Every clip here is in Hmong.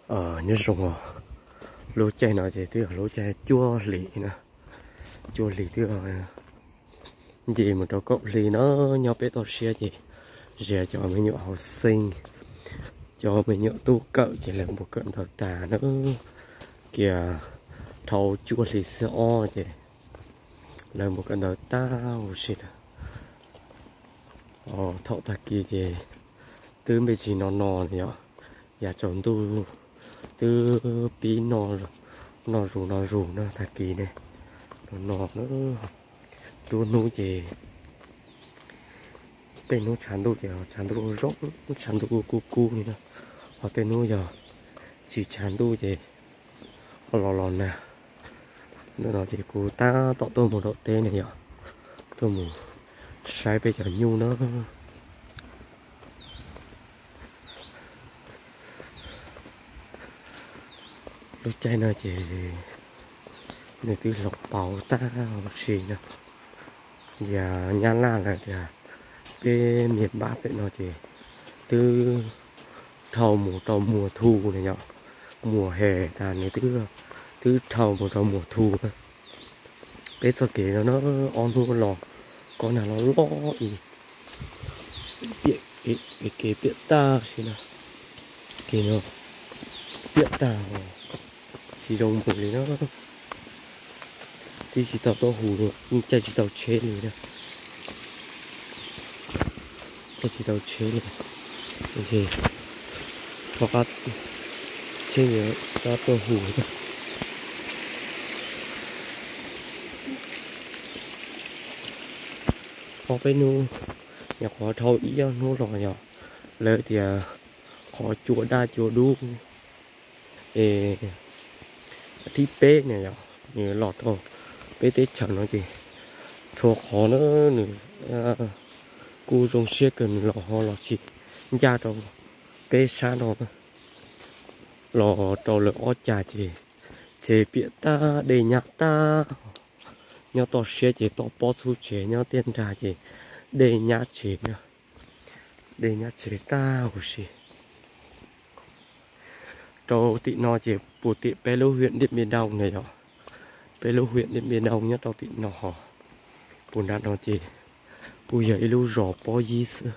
Nyob zoo os, lub caij no ces twb yog lub caij cuaj hlis na, cuaj hlis twb nce mus rau kaum hli na. Nyob peb toj siab ces zias cov me nyuam hauv xeej, cov me nyuam tub kawm ces lawv mus kawm ntawv tas na. Kiag dhau cuaj hli xiab ob ces lawv mus kawm ntawv tag huv si na. Thaum tag kis ces twb npe tsis no no na yom, yav tsaus ntuj twb pib no, no zus no zus na tag kis ne, no no na. Nruab hnub ces tej hnub tshav ntuj ces tshav ntuj zoo, tshav ntuj kub kub li na, ho tej hnub yog tsis tshav ntuj ces ho los los nag. Ntawm no ces kuv tab tom tuaj mus dam teb ne yom, tuaj mus saib peb cov nyuj na. Lub caij no ces nws twb hloov pauv tag huv si na. Yog nyab laj lawm tias peb miền Bắc pem no ces twb dhau mus rau mùa thu na yom, mùa hè tas nws twb, twb dhau mus rau mùa thu na. Peb txoj kev no na, ob hnub los kob nag loj loj ib, piam, kev piam tag si na, kev no piam tag, tsis zoo mus li na. Twb tsis tau tuaj hu, yeej caij tsis tau tsheb li na, caij tsis tau tsheb li. Rov qab, tsheb rov qab tuaj hu. Ob peb hnub, nyuam qhuav dhau ib ob hnub los yog lawv tias qhov cua daj cua dub es thib peb na yom, nws los rau peb teb chaws no ces txhua qhov na nws kuj zoo siab kawg, nws los ho los tsis ncaj rau peb sab no, los rau lawv ob cag ces tsev piam tag, dej nyab tag. Nyob toj siab ces toj pob txhub tsev, nyob tiaj nrag ces dej nyab tsev na, dej nyab tsev tag huv si. Rau tim no ces puv tim peb lub huyện Điện Biên Đông na yom, peb lub huyện Điện Biên Đông nyob rau tim no ho, puv nram no ces kuj yog ib lub zos Pob Yib xwb.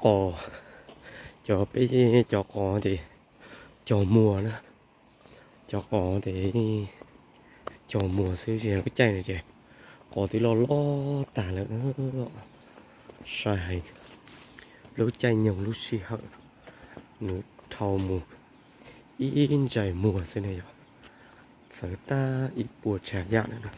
Qos, cov peb cov qos ces cog muag na, cov qos ces cog muag xwb, lub caij no ces qos twb loj loj tag lawm. Sai heev, lub caij nyoog lub sij hawm nws dhau mus ib ntsais muag xwb ne yom, txawv tag ib puas tsav yam na.